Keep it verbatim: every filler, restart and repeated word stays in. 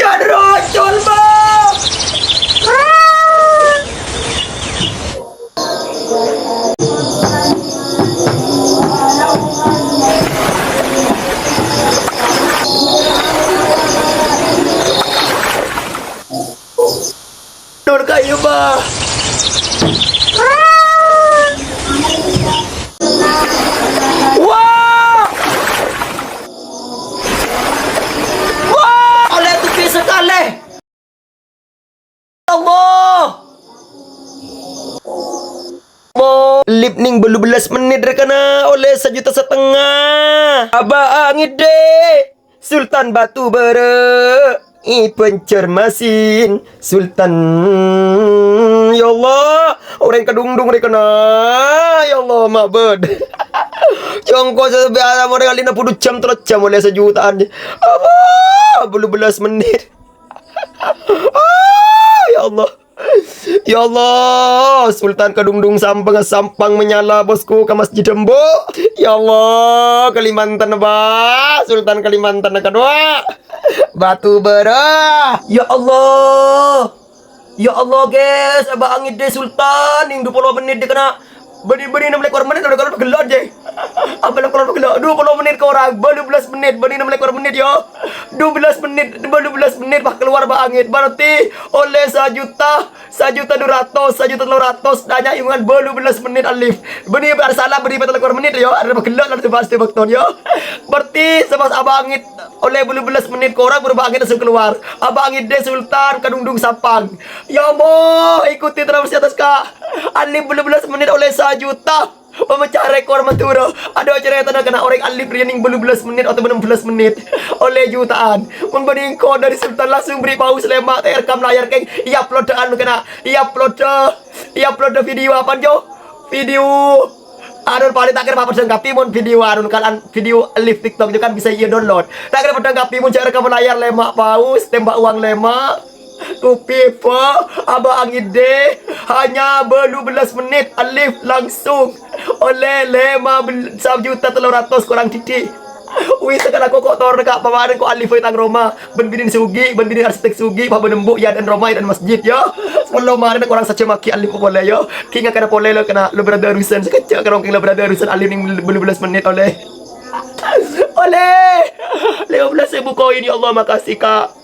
Kadrocol, Bang! Nur kayu, Bang! Wah! Wah! Ollè tupi sakalè! Allah! Mo, lip nèng bâllu bellâs mennit rè kana ollè sajuta satengnga. Abâ' angèddhâ, Sultan Batu Bârâ', è Banjarmasin, Sultan. Ya Allah, orèng kadhungdhung rè kana. Ya Allah, mabâd. Congko sabiasa orèng alina pudhu jam, tello jam ollè sajuta'an. Abâ', bâllu bellâs mennit. Ah, ya Allah. Ya Allah, Sultan kadhungdhung sampang, sampang menyala, bosku, ka masjid embu'. Ya Allah, Kalimantan, Pak. Sultan Kalimantan kaduwâ'. Batu Bârâ'. Ya Allah. Ya Allah, guys, abâ' angèddhâ Sultan, nèng dupolo mennit dikana. Bânnè, bânnè nem lèkor mennit, udah kalau pegel aja. Apa lèkor pegel? Dupolo mennit korang, bâllu bellâs mennit, bânnè nem lèkor mennit, ya. Dubellâs mennit, bâllu bellâs mennit, pas keluar abâ' angèddhâ. Berarti ollè sajuta, sajuta du ratos, sajuta tello ratos, tanya ingan bâllu bellâs mennit alif. Bânnè bâ' salah, bânnè patang lèkor mennit, ya. Ada pegel, ada bahas di waktu, ya. Berarti sepas abâ' angèddhâ ollè bâllu bellâs mennit korang, bâru abâ' angèddhâ langsung keluar. Abâ' angèddhâ Sultan kadhungdhung sampang. Ya Allah, ikuti terus ya, atas, Kak. Alif bâllu bellâs mennit ollè sajuta. Pemecah rekor Madhurâ. Adhu, carètana kana orèng alif rèya nèng bâllu bellâs mennit otabâ nem bellâs mennit. Ollè juta'an. Mon bânnè engko' dâri Sultan langsung bâri' paus lèma', ta' èrekam layar, kèng. Èupload anu kana. Èupload. Èupload video apa, Jo? Video anu palèng ta' kèra papadhâng kabbhi mon video anu kan video live TikTok itu kan bisa iya download. Ta' kèra padhâng kabbhi mon jhâ' èrekam layar lèma' paus, tembak uang lèma'. Tupi, Pak, abâ' angèddhâ hanya bâllu bellâs mennit, alif langsung ollè lèma bel-, sajuta tello ratos korang dhiddhi'. Wis, sakala koko' torna ka' pamarèn ko' alif è tang roma, bân binèn sugi, bân binèn arsitek sugi, pa bân embu' ya dan roma ya dan masjid, ya. Sepolo marèn korang sajhâm aghi' alif polè, ya. Ki ngakana polè lo kana lo brother Rusen, sakejjhâ' karong kèng lo brother Rusen alif nèng bâllu bellâs mennit ollè. Ollè lèma bellâs èbu koin, ya Allah, makasih, Kak.